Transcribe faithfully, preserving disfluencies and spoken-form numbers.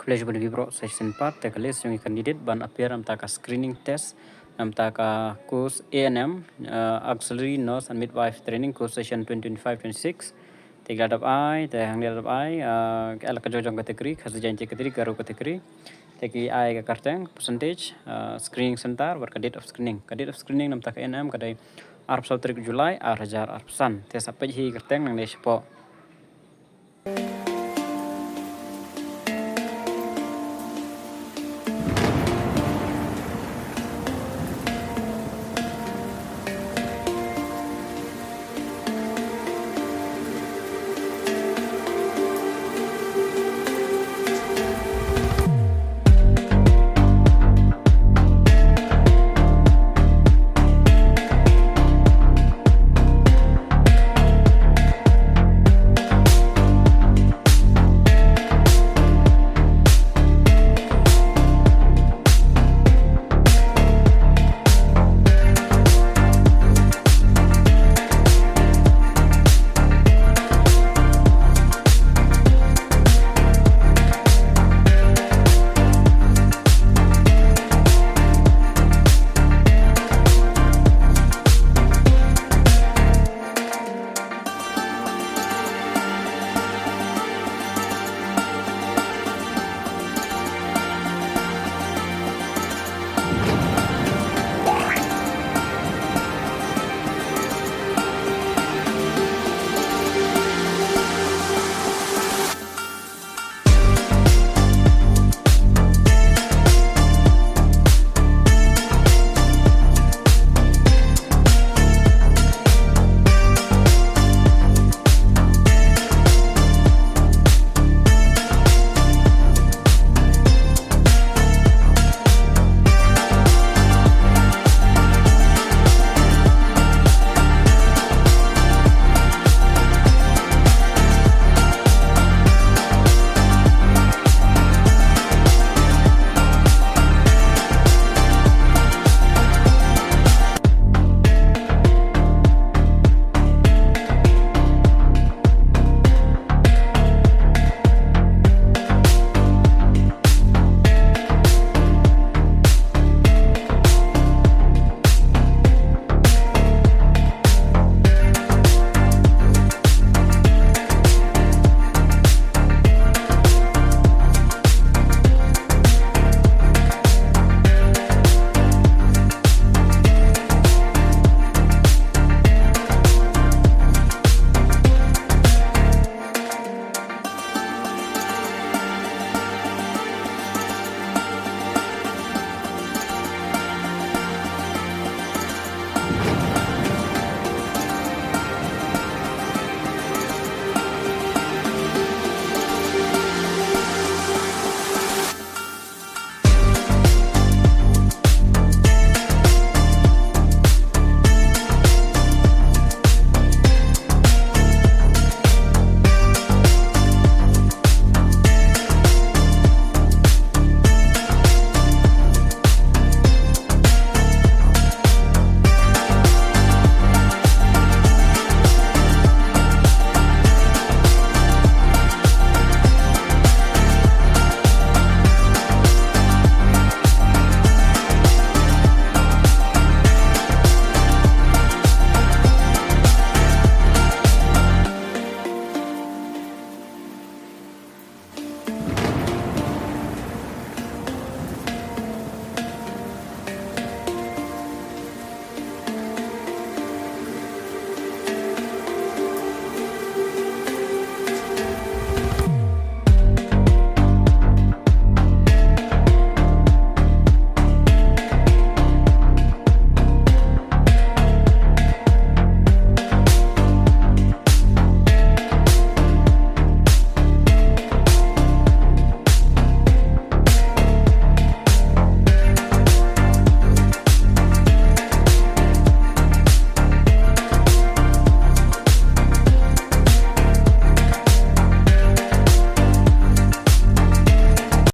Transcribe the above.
Khublei shibun ïa phi baroh sa shisien pat. Te ka list jong ki candidate ban appear na bynta ka screening test na bynta ka course A N M, uh, Auxiliary Nurse and Midwife Training Course Session twenty twenty-five twenty-six. Te ki la dep ai, te hangne la dep ai, uh, ka, ka jong jong category, Khasi Jaintia category, Garo category. Te ki ai ka kyrteng, percentage, uh, screening center bad ka date of screening. Ka date of screening na bynta ka A N M ka dei arphew saw tarik July ar hajar arphew san. Te sa peit hi kyrteng nangne shapoh